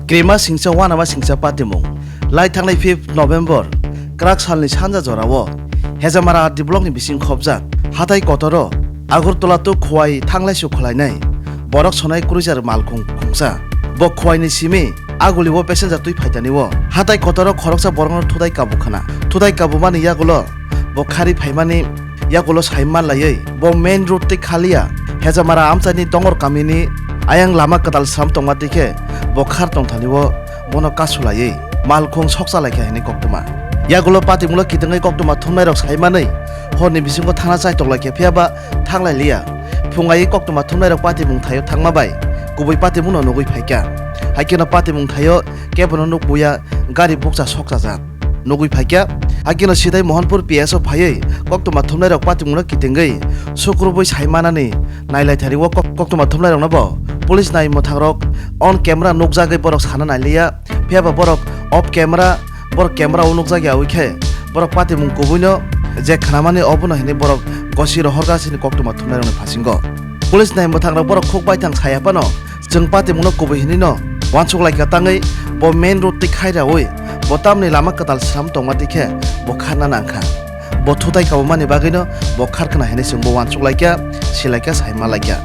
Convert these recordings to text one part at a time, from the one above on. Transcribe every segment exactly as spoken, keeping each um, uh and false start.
Krima singcha wanama singcha patimung. Lai thangnai fifth November, kwrak salni sanja jorao Hejamara R D blockni bising khopjak hatai kotoro Agartala to Khowai thanglaisu khwlainai borok sonai cruiser malkhung khungsa. Bo Khowaini simi Agulio passenger twi phaitani o. Hatai kotoro khoroksa borokno thutai kabu khna. Thutai kabumani yagulo bo khari phaimani yagulo sai manlaiwi bo main road tei khaliya Hejamara amchaini Dongor kamini ayang lama kwtal sram tongma twi khe bo khar tongthani o bono kasulaiwi malkhung sokcha laikha hwnwi koktwma. Yagulo patimungno kitengwi koktwma thumnairok sai manwi horni bisingo thana chaitok laikha, phiya ba thanglai liya. Phung ai koktwma thumnairok patimung thaio thangma bai kubui patimungno nugwi phaikha. Haikheno patimung thaio kebono nukbuya gari bukcha sokchajak nugwi phaikha. Haikheno sidai Mohanpur P S o phaiwi koktwma thumnairok patimungno kitengwi sukrubwi sai manani nailaithari o kok-, koktwma thumnairokno bo police nai mwthangrok on camera nukjagwi borok sana nailiya, phiya ba borok off camera borok camera o nukjakya, ui khe borok patimung kubuino je khnamani obono hwnwi borok gosi rohorgasini koktwma thumnairokni phasingo. Police nai mwthangrok borok khuk baithang saya phano chwng patimungno kubui hwnwino uansuk laikha tangwi bo main road twi khairaui bo tamni lama kwtal sram tongma twi khe bo kharna nangkha. Bo thutai kabumani bagwino bo kharkhna hwnwi chwngbo uansuk laikha, silaikha, sai manlaikha.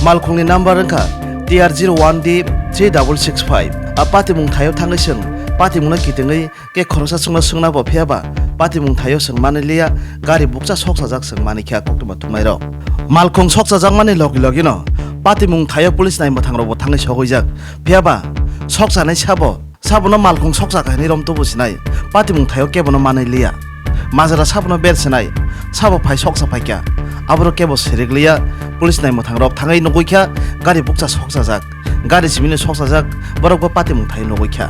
Malkhungni number wngkha T R zero one D three double six five. A patimung thaio thangwi chwng patimungno kitengwi khe khoroksa chwngno swngna bo, phiya ba patimung thaio chwng manwi liya, gari bukcha sokchajak chwng manikha koktwma thumnairok. Malkhung sokchajakmani logi logino patimung thaio police nai mwthangrokbo thangwi sogwijak, phiya ba sokchanai sabo Sabono malkhung sokchakha hwnwi romtubu sinai, patimung thaio kebono manwi liya. Majra sabono ber sinai, sabo phai sokcha phaikha. Aborok kebo sirik liya, police nai mwthangrok thangwi nugwi kha gari bukcha sokchajak. Gari simino sokchajak, borokbo patimung thaio nugwi kha.